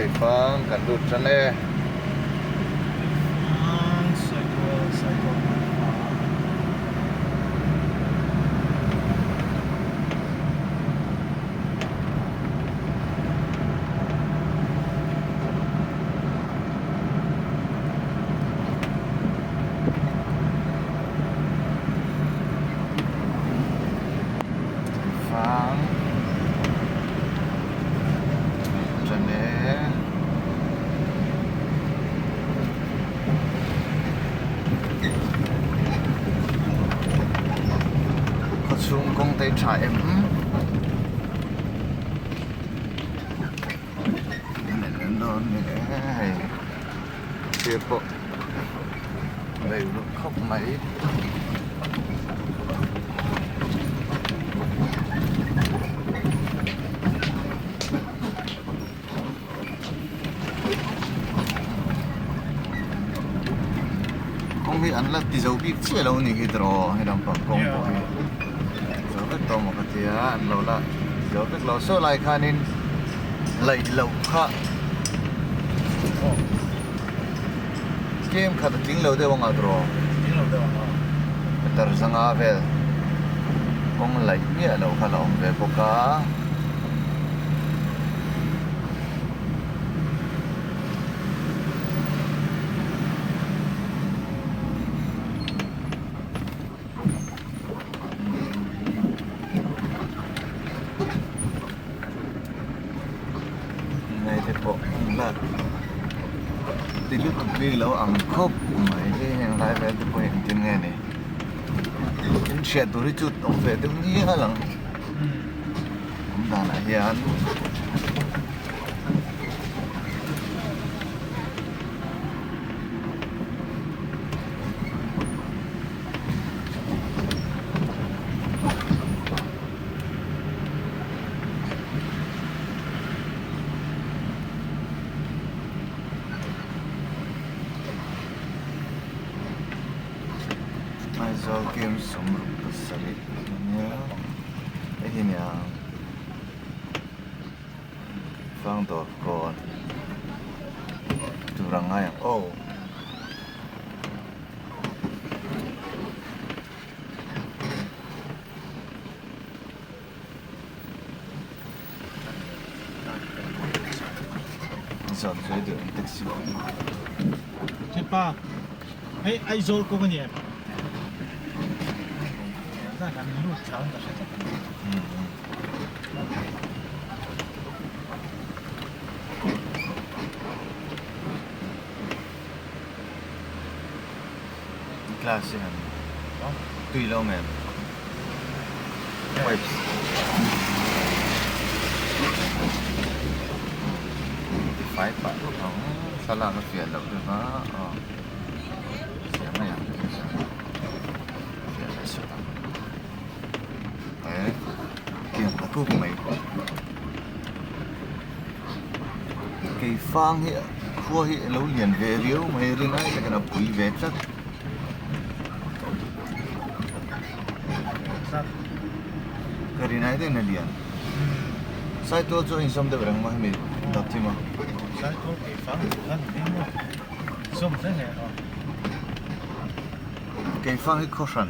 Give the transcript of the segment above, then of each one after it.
Keifang kan lut tan e. Keifang Saitual Saitual Keifang. Fang ṭan e. Khawchhung kawng te tha em? Hei sir pawh rei lut khawp mai. Kawng hi an la ti zo bik chiah lo ni hi tiraw he lampang kawng pawh hi zo vek tawh maw ka tia an lo la ti zo vek lo saw lai khanin laih loh kha kem khat a tling lo deuh ang a tiraw meter zanga vel kawng laih miah loh kha la awm ve bawk a. Ngai te pawh an la ti lutuk bik lo ang khawp mai heng lai vel te pawh hi engtin nge ni in hriat tur hi chu awm ve deuh ngial ang. Awm danah hian Aizawl Camp 67 ania. Hei hi nia Fangdawr kawn tur ang ngai ang aw. Zan zui deuh ang taxi Chepa hei Aizawl kawng a ni em? Glass hi han tui lo em wipes tifai pah deuh ang thlalak a fiah loh deuh a aw fiah mai ang. Keifang hi khua hi alo lian ve riau mai rin ai takin a pui ve tlat. Ka rin ai deuhin a lian. Saitual chu a inzawm deuh reng maw hemi dap thim a. Keifang hi khaw hran.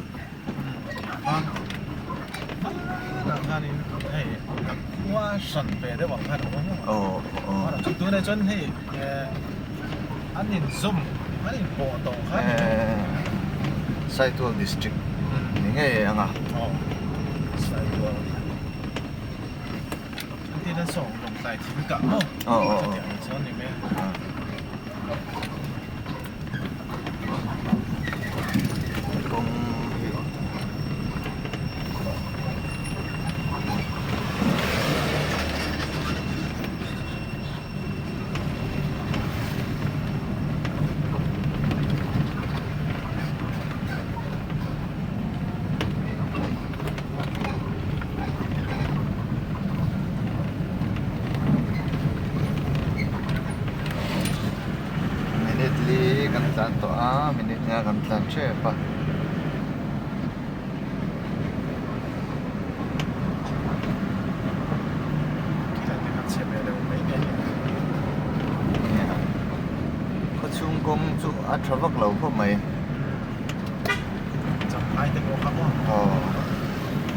Saitual district ni ngei ang a. Kawng hi Minute li kan tlan tawh a minute nga kan tlan tep a. kawng chu a tha vak lo khawp mai. Champhai te pawh kha maw? Aw.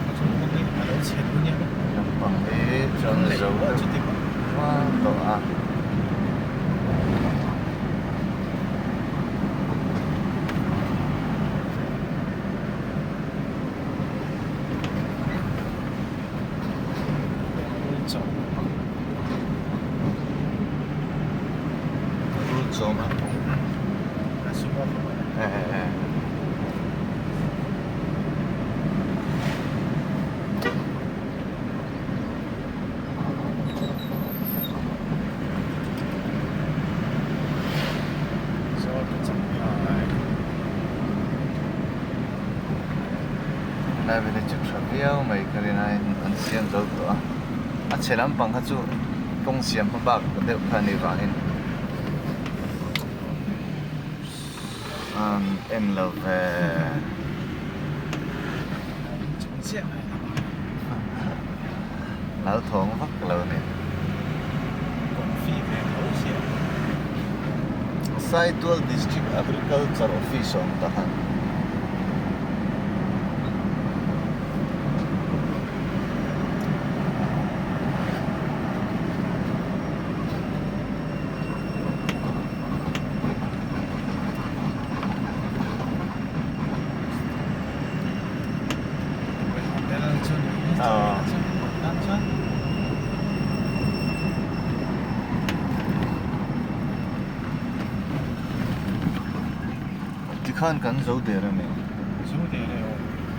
A chung kawng hi a lo chhe duh nia. Lampang hi chuan zo deuh va tawh a. Rulchawm a. Helai vel hi chu tha viau mai ka rin aiin an siam zo tawh a a chhe lampang kha chu kawng siam hma bak deuh kha a nih vangin an en lo ve. Hlauthawng vak lo a ni. Saitual District Agriculture Office a awm ta khan. Tikhan kan zo der a ni. Zo der e aw.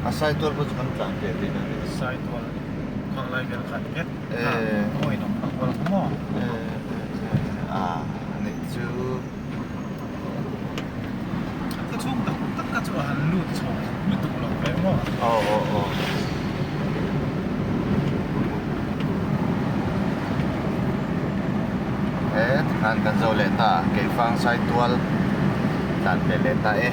A Saitual pawh chu kan tlan ve thin a ni. Saitual khang lai vel khan vek kha maw in awm ang kual kha maw? A nih chu. A khaw chhung tak tak kha chu a han lut chho lutuk lo ve maw? Aw aw aw. He tikhan kan zo leh ta, Keifang Saitual tlan ve leh ta e.